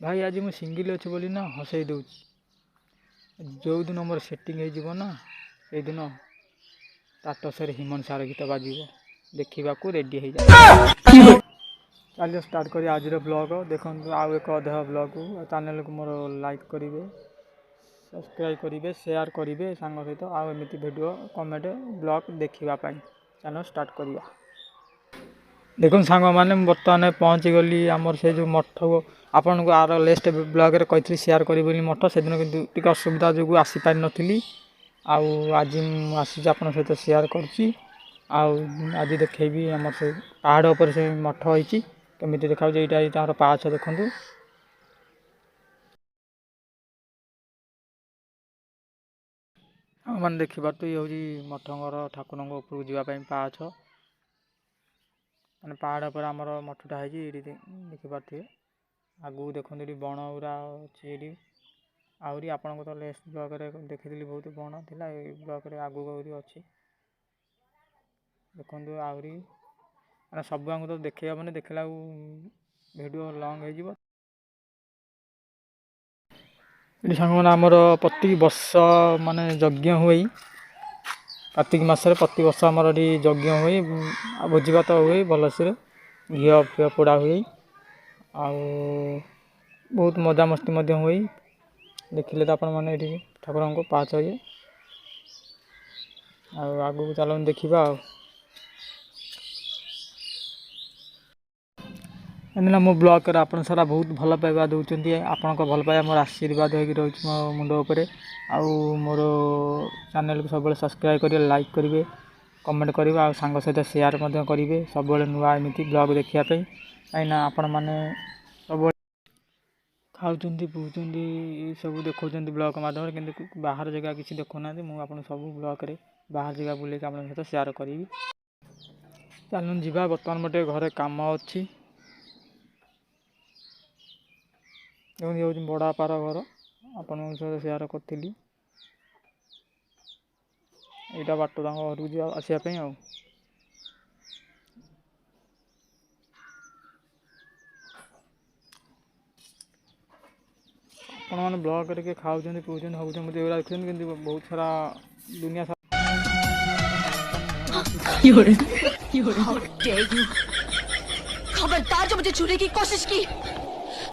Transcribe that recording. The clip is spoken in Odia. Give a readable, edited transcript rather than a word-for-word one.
ଭାଇ ଆଜି ମୁଁ ସିଙ୍ଗିଲ୍ ଅଛି ବୋଲି ନା ହସେଇ ଦେଉଛି। ଯେଉଁଦିନ ମୋର ସେଟିଂ ହେଇଯିବ ନା, ସେଇଦିନ ଷ୍ଟାଟସ୍ରେ ହିମନ ସାର ଗୀତ ବାଜିବ, ଦେଖିବାକୁ ରେଡ଼ି ହେଇଯାଅ। ଚାଲିବ ଷ୍ଟାର୍ଟ କରି ଆଜିର ବ୍ଲଗ୍। ଦେଖନ୍ତୁ ଆଉ ଏକ ଅଧ୍ୟାୟ ବ୍ଲଗ୍କୁ। ଚ୍ୟାନେଲ୍କୁ ମୋର ଲାଇକ୍ କରିବେ, ସବସ୍କ୍ରାଇବ୍ କରିବେ, ସେୟାର କରିବେ ସାଙ୍ଗ ସହିତ। ଆଉ ଏମିତି ଭିଡ଼ିଓ କମେଣ୍ଟ ବ୍ଲଗ୍ ଦେଖିବା ପାଇଁ ଚ୍ୟାନେଲ୍ ଷ୍ଟାର୍ଟ କରିବା। ଦେଖନ୍ତୁ ସାଙ୍ଗମାନେ, ମୁଁ ବର୍ତ୍ତମାନ ପହଞ୍ଚିଗଲି ଆମର ସେ ଯେଉଁ ମଠ। ଆପଣଙ୍କୁ ଆର ଲାଷ୍ଟ ବ୍ଲଗ୍ରେ କହିଥିଲି ସେୟାର କରିବି ବୋଲି ମଠ, ସେଦିନ କିନ୍ତୁ ଟିକେ ଅସୁବିଧା ଯୋଗୁଁ ଆସିପାରିନଥିଲି। ଆଉ ଆଜି ମୁଁ ଆସିଛି, ଆପଣଙ୍କ ସହିତ ସେୟାର କରୁଛି। ଆଉ ଆଜି ଦେଖେଇବି ଆମର ସେ ପାହାଡ଼ ଉପରେ ସେ ମଠ ହେଇଛି, କେମିତି ଦେଖାଯାଉଛି। ଏଇଟା ଏଇ ତାଙ୍କର ପାହାଚ ଦେଖନ୍ତୁ। ମାନେ ଦେଖିପାରୁଥିବେ, ଇଏ ହେଉଛି ମଠଙ୍କର ଠାକୁରଙ୍କ ଉପରକୁ ଯିବା ପାଇଁ ପାହାଚ। ମାନେ ପାହାଡ଼ ଉପରେ ଆମର ମଠଟା ହେଇଛି, ଏଇଠି ଦେଖିପାରୁଥିବେ। ଆଗକୁ ଦେଖନ୍ତୁ, ଏଠି ବଣ ଗୁରା ଅଛି ଏଠି ଆହୁରି। ଆପଣଙ୍କ ତ ଲାଷ୍ଟ ବ୍ଲଗ୍ରେ ଦେଖିଥିଲି ବହୁତ ବଣ ଥିଲା, ଏଇ ବ୍ଲଗ୍ରେ ଆଗକୁ ଆହୁରି ଅଛି। ଦେଖନ୍ତୁ ଆହୁରି, ମାନେ ସବୁ ଆଙ୍କୁ ତ ଦେଖେଇ ହେବନି, ଦେଖିଲା ବେଳକୁ ଭିଡ଼ିଓ ଲଙ୍ଗ୍ ହେଇଯିବ। ଏଠି ସାଙ୍ଗମାନେ ଆମର ପ୍ରତି ବର୍ଷ ମାନେ ଯଜ୍ଞ ହୁଏ କାର୍ତ୍ତିକ ମାସରେ। ପ୍ରତିବର୍ଷ ଆମର ଏଠି ଯଜ୍ଞ ହୁଏ ଆଉ ଭୋଜି ଭାତ ହୁଏ ଭଲସେ, ଘିଅ ଫିଅ ପୋଡ଼ା ହୁଏ ଆଉ ବହୁତ ମଜାମସ୍ତି ମଧ୍ୟ ହୁଏ। ଦେଖିଲେ ତ ଆପଣମାନେ ଏଠି ଠାକୁରଙ୍କ ପାହାଚ ଇଏ। ଆଉ ଆଗକୁ ଚାଲନ୍ତୁ ଦେଖିବା। ଆଉ ଏମିତି ମୋ ବ୍ଲଗ୍ରେ ଆପଣ ସାରା ବହୁତ ଭଲ ପାଇବା ଦେଉଛନ୍ତି। ଆପଣଙ୍କ ଭଲ ପାଇବା ମୋର ଆଶୀର୍ବାଦ ହେଇକି ରହୁଛି ମୋ ମୁଣ୍ଡ ଉପରେ। ଆଉ ମୋର ଚ୍ୟାନେଲ୍କୁ ସବୁବେଳେ ସବସ୍କ୍ରାଇବ୍ କରିବେ, ଲାଇକ୍ କରିବେ, କମେଣ୍ଟ କରିବେ ଆଉ ସାଙ୍ଗ ସହିତ ସେୟାର ମଧ୍ୟ କରିବେ ସବୁବେଳେ ନୂଆ ଏମିତି ବ୍ଲଗ୍ ଦେଖିବା ପାଇଁ। କାହିଁକିନା ଆପଣମାନେ ସବୁବେଳେ ଖାଉଛନ୍ତି, ପିଉଛନ୍ତି, ଏସବୁ ଦେଖାଉଛନ୍ତି ବ୍ଲଗ୍ ମାଧ୍ୟମରେ, କିନ୍ତୁ ବାହାର ଜାଗା କିଛି ଦେଖାଉନାହାନ୍ତି। ମୁଁ ଆପଣଙ୍କୁ ସବୁ ବ୍ଲଗ୍ରେ ବାହାର ଜାଗା ବୁଲେଇକି ଆପଣଙ୍କ ସହିତ ସେୟାର କରିବି। ଚାଲନ୍ତୁ ଯିବା, ବର୍ତ୍ତମାନ ମୋର ଟିକେ ଘରେ କାମ ଅଛି। ଦେଖନ୍ତୁ, ଇଏ ହେଉଛି ବଡ଼ବାପାର ଘର, ଆପଣଙ୍କ ସହିତ ସେୟାର କରିଥିଲି। ଏଇଟା ବାଟ ତାଙ୍କ ଘରକୁ ଯିବା ଆସିବା ପାଇଁ। ଆଉ ଆପଣମାନେ ବ୍ଲଗ୍ରେ କିଏ ଖାଉଛନ୍ତି, ପିଉଛନ୍ତି, ହଉଛନ୍ତି, ମୋତେ ଏଗୁଡ଼ା ଦେଖୁଛନ୍ତି, କିନ୍ତୁ ବହୁତ ସାରା ଦୁନିଆ। How dare you! खबरदार जो मुझे छूने की कोशिश की।